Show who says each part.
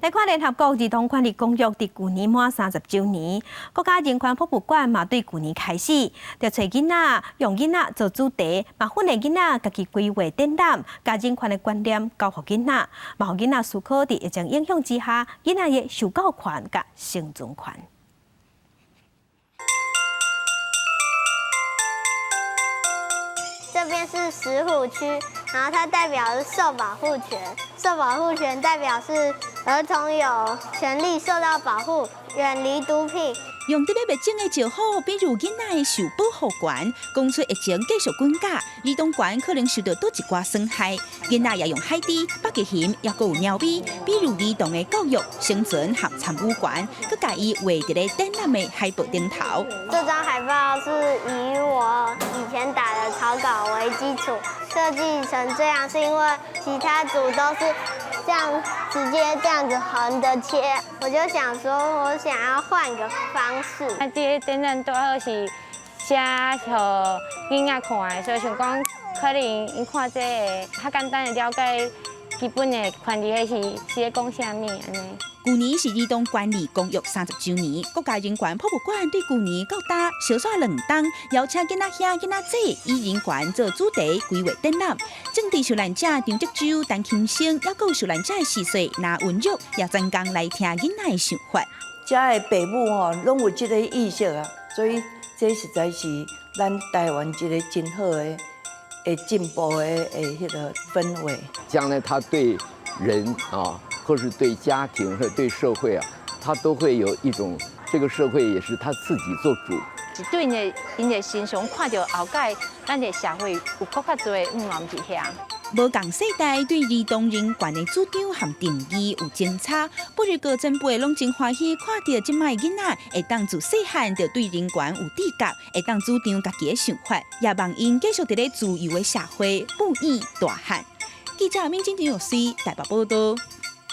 Speaker 1: 來看聯合國兒童權利公約佇舊年滿30週年，國家人權博物館嘛對舊年開始，就揣囡仔用囡仔做主題，嘛訓練囡仔家己規劃展覽，共人權的觀念教予囡仔，嘛予囡仔思考佇疫情影響之下，囡仔的受教權佮生存權。
Speaker 2: 這邊是石虎區，然後它代表是受保護權，受保護權代表是兒童有權利受到保護，遠離毒品。
Speaker 3: 用佇咧欲種的石虎，比喻囡仔的受保護權，講出疫情繼續滾價，兒童權可能受到佗一寡損害。囡仔也用海豬、北極熊，抑閣有貓咪，比喻兒童的教育、生存和參與權，閣共伊畫佇咧展覽的海報頂頭。
Speaker 2: 這張海報是以我以前打的草稿為基礎設計成這樣，是因為其他組都是這樣直接這樣子橫的切，我就想說，我想要換個方式。
Speaker 4: 啊，這个展覽拄好是寫予囡仔看的，所以想講可能𪜶看這个較簡單的了解基本的權利，彼是咧講啥物按呢。
Speaker 3: 舊年是兒童權利公約30週年，國家人權博物館對舊年到今，相紲2冬，邀請囡仔兄、囡仔姊以人權做主題規劃展覽。政治受難者張竹洲、陳琴生，抑閣有受難者的四歲林文玉，也專工來聽囡仔的想法。
Speaker 5: 遮的爸母吼，攏有這个意識啊，所以這實在是咱台灣一个真好的、會進步的彼个氛圍。
Speaker 6: 將來他對人啊，或是對家庭，或者對社會啊，他都會有一種，這個社會也是他自己做主。
Speaker 7: 是對𪜶的身上看著後蓋，咱的社會有閣較濟的毋毋佇遐。
Speaker 3: 無仝世代對兒童人權的主張和定義有爭差，不過前輩攏真歡喜看著這擺囡仔會當自細漢就對人權有知覺，會當主張家己的想法，也望𪜶繼續佇咧自由的社會哺乳大漢。記者閔金張玉穗台北報道。